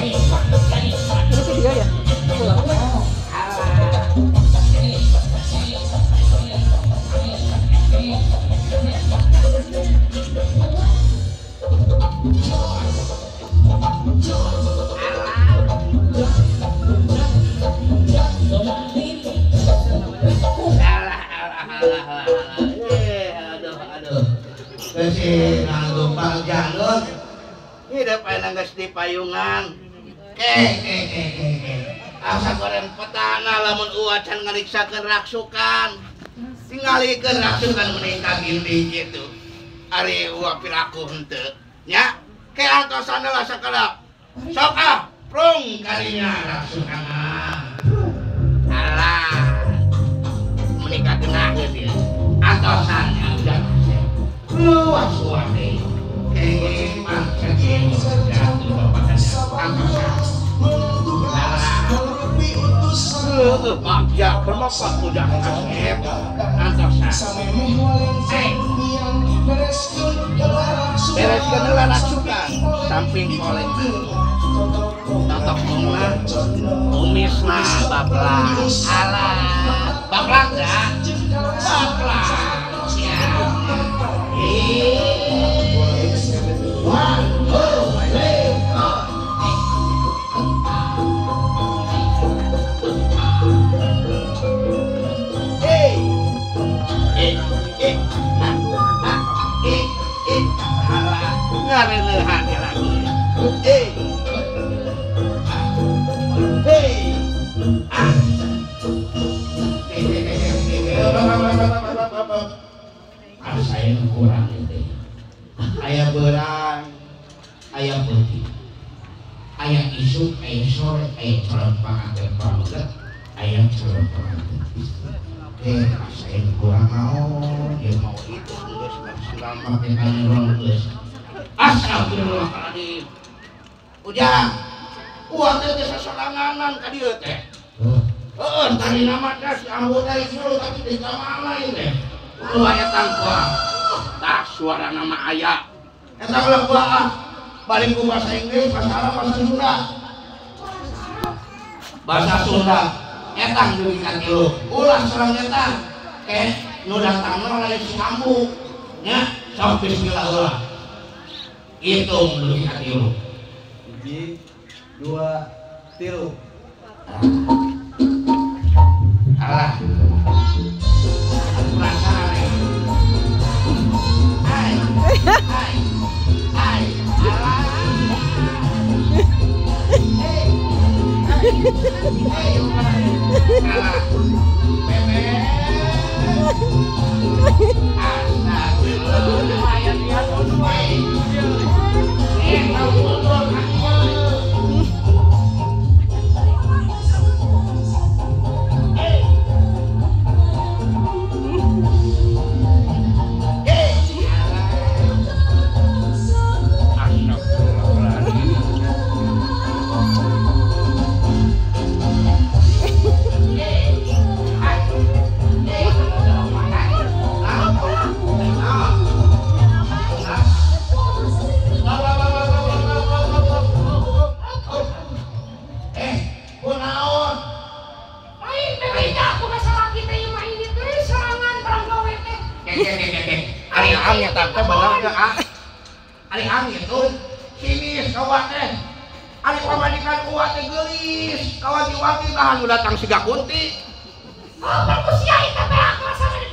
Ini video ya? Pulang. Di payungan ke asa goreng petana lamun uacan ngariksakeun raksukan tingalikeun raksukan mending kagindi kitu ari uwa piraku henteu nya ke antosan lah sakedap sok ah prung kalinya raksukan alah menikah genaheun ieu antosan nya udah luas uwa teh samping koleng totok bunga umisna baplang alah baplang dah baplang ya. 1, 2, 3, 4. Ngareuneuhan lagu. Asa kurang teh. Aya beurang, aya peuting. Aya isuk, aya sore, aya calon panganten pameget, aya calon panganten. Asa kurang naon, ieu mau itu geus silam make kanurang geus. Astagfirullahaladzim. Ujang, uang teh teh sasoranganan ka dieu teh. Heeh, tadi nama teh si ambu teh disuruh tapi di kamana ieu teh. Lu aya tangkuang. Tah suara nama aya. Eta ulah ah. Balik ku bahasa Inggris, bahasa Arab, bahasa Sunda. Bahasa Sunda. Etang deui ka tilu. Ulah sorang eta. Ke nu datangna lain si ambu. Nya, sok bismillah ulah. Hitung lebih ka tilu. 1, 2, 3. Alah. Perasaan. Hai. Hai. Hai. Alah. Hei. Hei. Alah. Bebe. Astagfirullah. Datang siga kunti.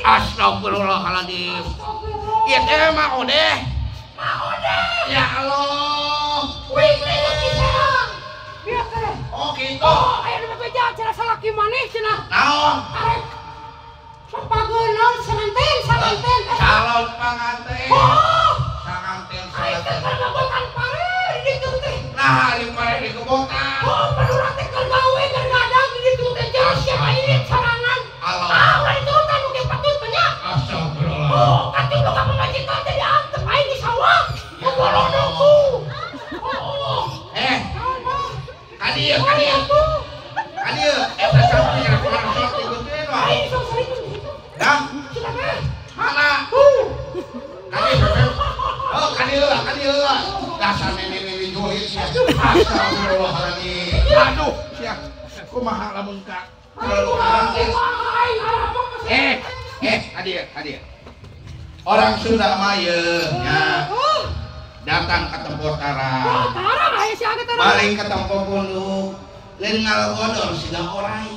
Astagfirullahaladzim. Ieu teh mah odeh. Ya Allah. Oh gitu. Oh, aya nu bebeja cara salaki maneh cenah. Naon? Arek papageun sanganten, sanganten. Calon panganten. Oh, sanganten. Aing teh ngebotan pare di ditu teh. Nah, ari pare di kebotan. Oh, perlu teh keur gawe keur ngadang di ditu teh jelas sia ini sorangan. Ah, ulah diturutan nu ge patut nya. Astagfirullah. Oh, katuh nu ka pamajikan teh diantep aing di sawah. Ngobolono ku. Oh. Ka dieu, ka dieu. Ka dieu, eta samping langsung diguntuin wah. Aing sok sering gitu. Dah. Mana? Ka dieu. Oh, ka dieu lah, ka dieu lah. Dasar nenek-nenek juhit sia. Astagfirullahaladzim. Aduh, sia. Kumaha lamun ka? Hadir. Orang Sunda mah ye nya. Datang ke tempo tarang. Paling ke tempo punduk. Lain ngalogodor siga orai.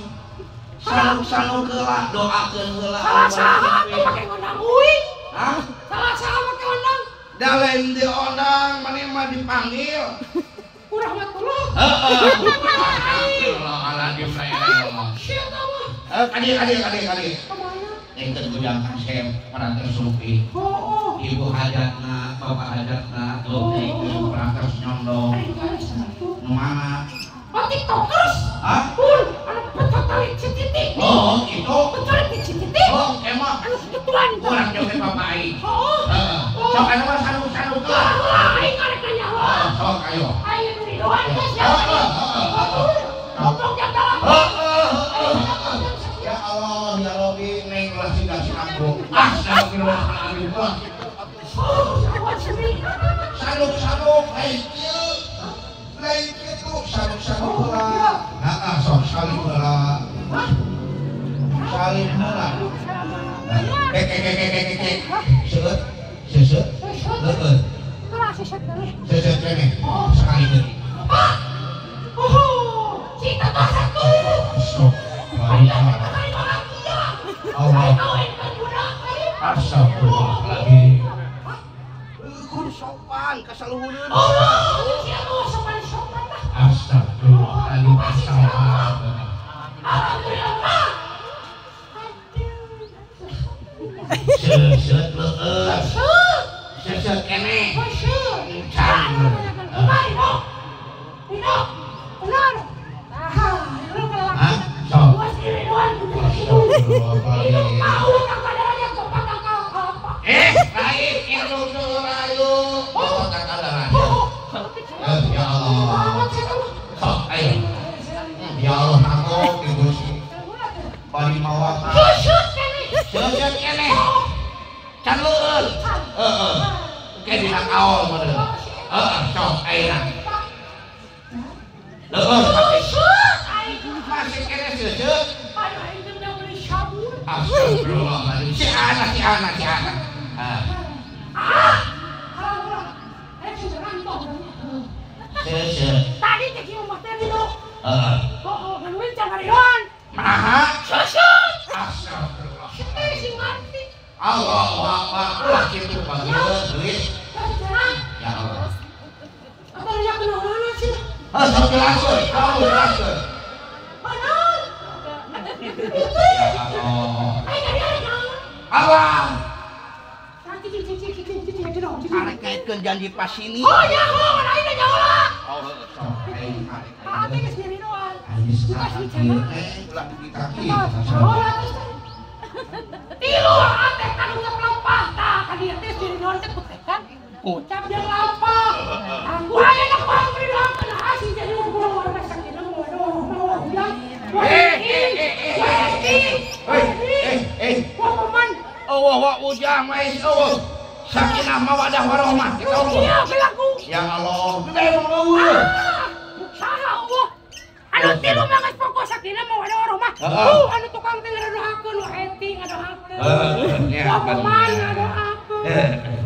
Sanuk-sanuk heula, doakeun heula. Salah saha teh make ngondang uing? Hah? Salah saha make ngondang? Da lain diondang, maneh mah dipanggil. Ku rahmatullah. Heeh. Astagfirullahaladzim la ilaha illallah. Sia mah. Hadir. Kemana? Engkeun ujang kasep parantos supi. Oh. Ibu hajatna, bapak hajatna, engkeun parantos nyondong. Nu mana? Oh, TikTokers. Hah? Anu pecotolit setitik. Oh, gitu. Pecotolit setitik. Oh, emang. Anu ketuan. Urang joget bapak aing. Oh. Heeh. Sok anu mah sanuk-sanuk lah. Lah, aing arek nanya heula. Sok ayo. Aing ridhoan geus ya. Ngomong yang dalam. Heeh. Ya Allah, ya Rabbi, neng ulah siga si ambo. Astagfirullahaladzim. Sanuk-sanuk lain kieu. Lain kitu sanuk-sanuk heula. Heeh, sok salim heula. Salim heula. Kek. Seueut, seuseut. Leueut. Kelah seuseut deui. Seuseut keneh. Sekali deui. Oh, cita tos satu. Sok. Allah. Astagfirullahaladzim. Kudu sopan ka saluhureun. Oh, sia mah sopan-sopan lah. Astagfirullahaladzim. Alhamdulillah. Seuseut leueut. Seuseut keneh. Can. Dino. Benar. Ah, lu Hah? Sok. Lain indung rayu. Oh, takadaranya. Ya Allah. Sok, ayo. Ya Allah, nangkok di Gusti. Bari mawa. Susut keneh. Susut keneh. Can leueut. Heeh. Ke dina kaol meureun. Heeh, sok ayeuna. Leueut masih keneh susut. Astagfirullahaladzim. Si anak. Tadi cek ieu mah teh dino. Heeh. Oh, ngeluin can ngarion. Maha? Susut. Astagfirullah. Teh sing mati. Allahu akbar. Ulah kitu panggil geus. Ya Allah. Apa ya kunaon sih? Hah, sok jelaskeun. Kamu jelaskeun. Benar. Ya Allah. Allah. Arek kaitkeun janji pasini. Oh ya, oh, aing nanya heula. Oh, heueuh, sok aing arek. Ate geus nyeridoan. Aing Buka ulah kaki. Tilu ate kanu lampah tah ka dieu teh nyeridoan teh kutekan. Kocap jeung lampah. Anggu aya nak bang nyeridoan asih jadi urang warna sakina waduh bilang. Eh. Oh, wah, ujang mais oh. Sakinah mawadah warahmah. Iya, berlaku. Ya Allah, gede emang eueuh. Saha Allah. Anu tilu mah geus pokok sakinah mawadah warahmah. Anu tukang teh ngadoakeun nu eti ngadoakeun. Heeh, Wah, paman ngadoakeun.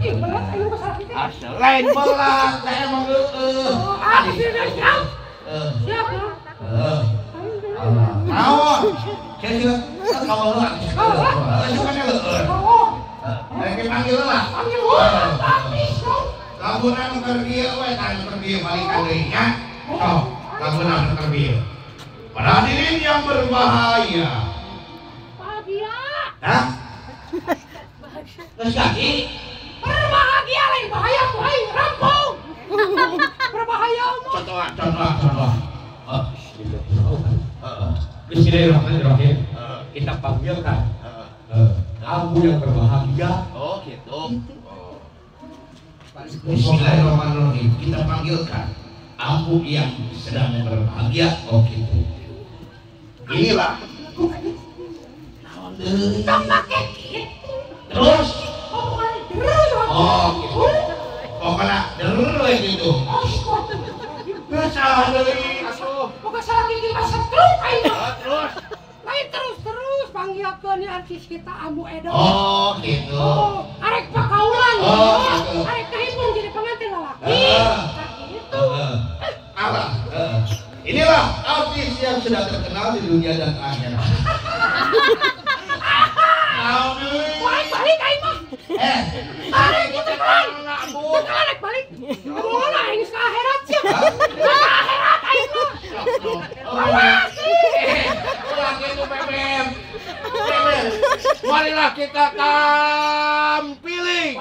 Ih, belat aing mah salah teh. Asal lain belat, teh emang eueuh. Ah, siap. Siap. Heeh. Naon? Sia kawan heula. Heeh, sukanya leueur. Lagi panggil lah. Panggil heula, tapi sok. Laguna nu keur dieu we, tah nu keur dieu balikan deui nya. Sok, laguna nu keur dieu. Para hadirin yang berbahagia. Bahagia. Hah? Geus kaki. Berbahagia lain bahaya tuh aing rampung. Berbahaya mah. Contoh. Bismillahirrahmanirrahim. Kita panggilkan Ambu yang berbahagia. Oh gitu. Bismillahirrahmanirrahim. Kita panggilkan Ambu yang sedang berbahagia. Oh gitu. Inilah. Terus. Oh gitu. Pokoknya terus gitu. Salah deui asuh. Boga salah gigi mah stroke aing mah. Terus. Lain terus-terus panggilkeun artis kita Ambu Edo. Oh, gitu. Oh, arek pakaulan. Oh, gitu. Arek kahibung jadi pengantin lalaki. Nah, gitu. Alah. Inilah artis yang sudah terkenal di dunia dan akhirat. Wah, balik aing mah. Arek itu terkenal. Terkenal arek balik. Ngomongna aing geus ka akhirat sia. Ka akhirat aing mah. Awas. Ulah gitu Bebem. Bebem. Marilah kita tampiling.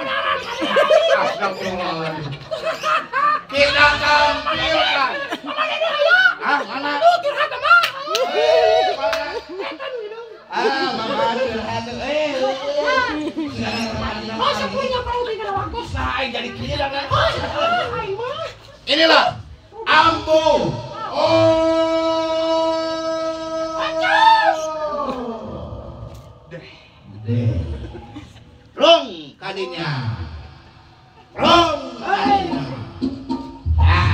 Astagfirullahaladzim. Kita tampilkan. Ah, mana? Tuh curhat mah. Ah, mama curhat. Oh, sepuluhnya perlu tinggal waktu. Nah, aing jadi kieu dah. Oh, aing mah. Inilah Ambu. Oh. Rong kadinya. Rong kadinya. Ah.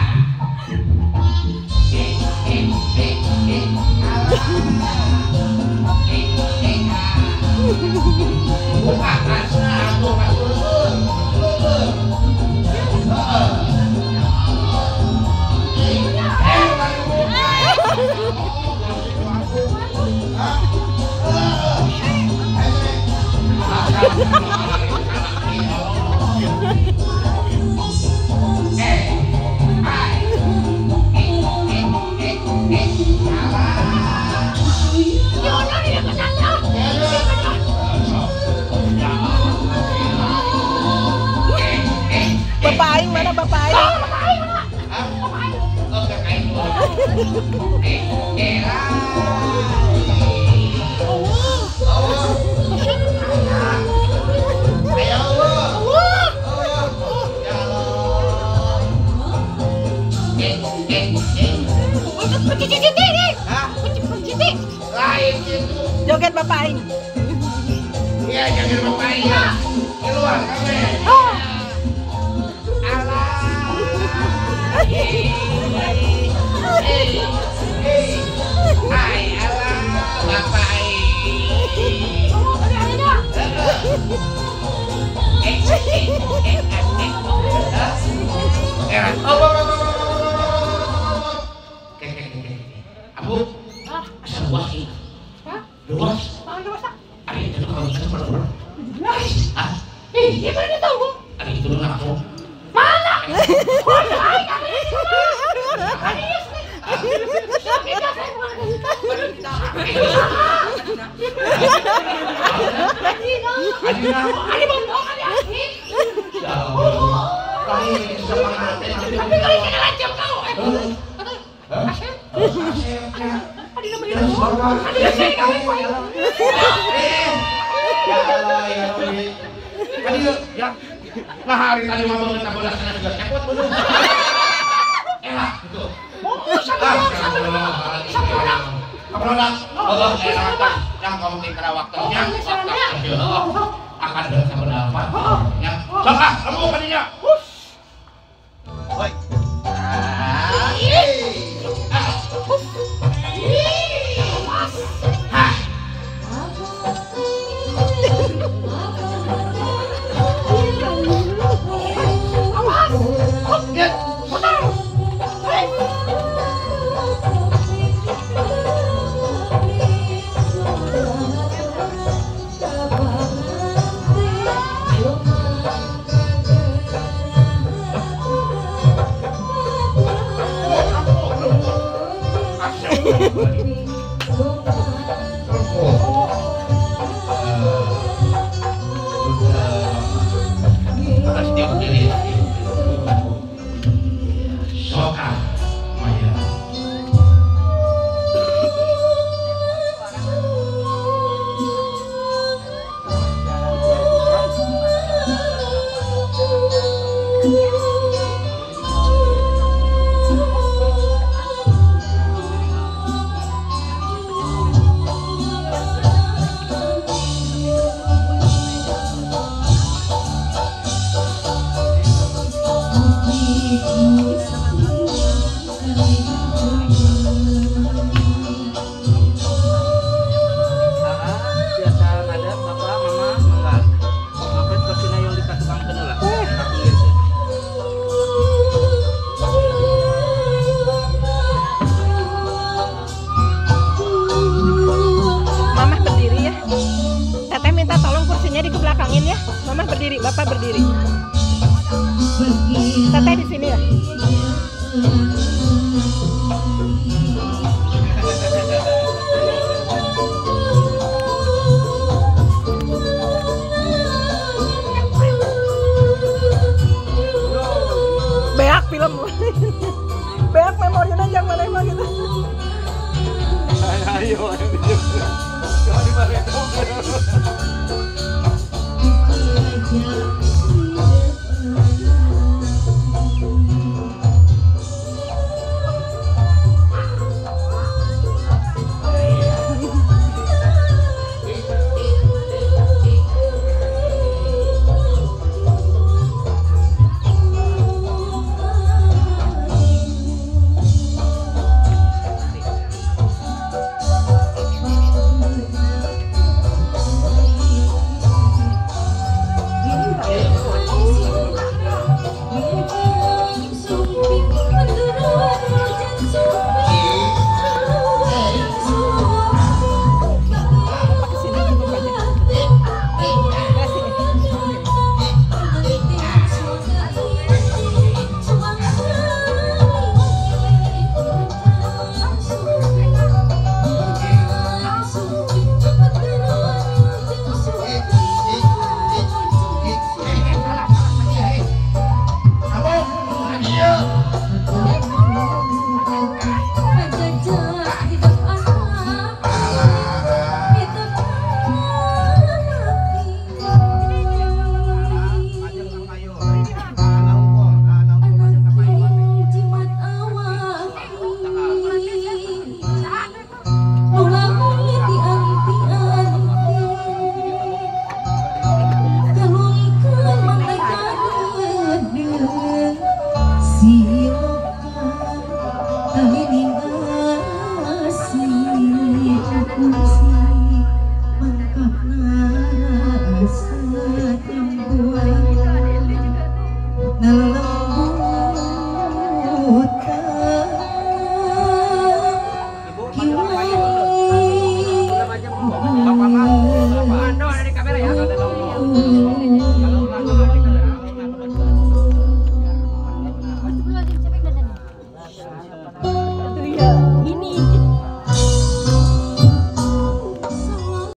Bapak aing mana bapak aing? Joget bapak aing. Iya, joget bapak aing. Keluar kamu. Hai, alah, bapak aing. Abu, asal luas ini. Luas. Ada itu kalau kita pernah. Ah, gimana tahu? Ada itu aku. Mana? Nah, hari tadi mah banget bola sana juga cepot belum. Elah gitu. Oh, Sabrona. Oh, elah yang kamu tinggal waktu yang waktu akan berapa? Ya. Sok ah, kamu kadinya. Woi. Awas. Berdiri, Bapak berdiri. Teteh di sini ya. Beak film. Beak memorinya jangan mana emang gitu. Ayo, ayo. Ini.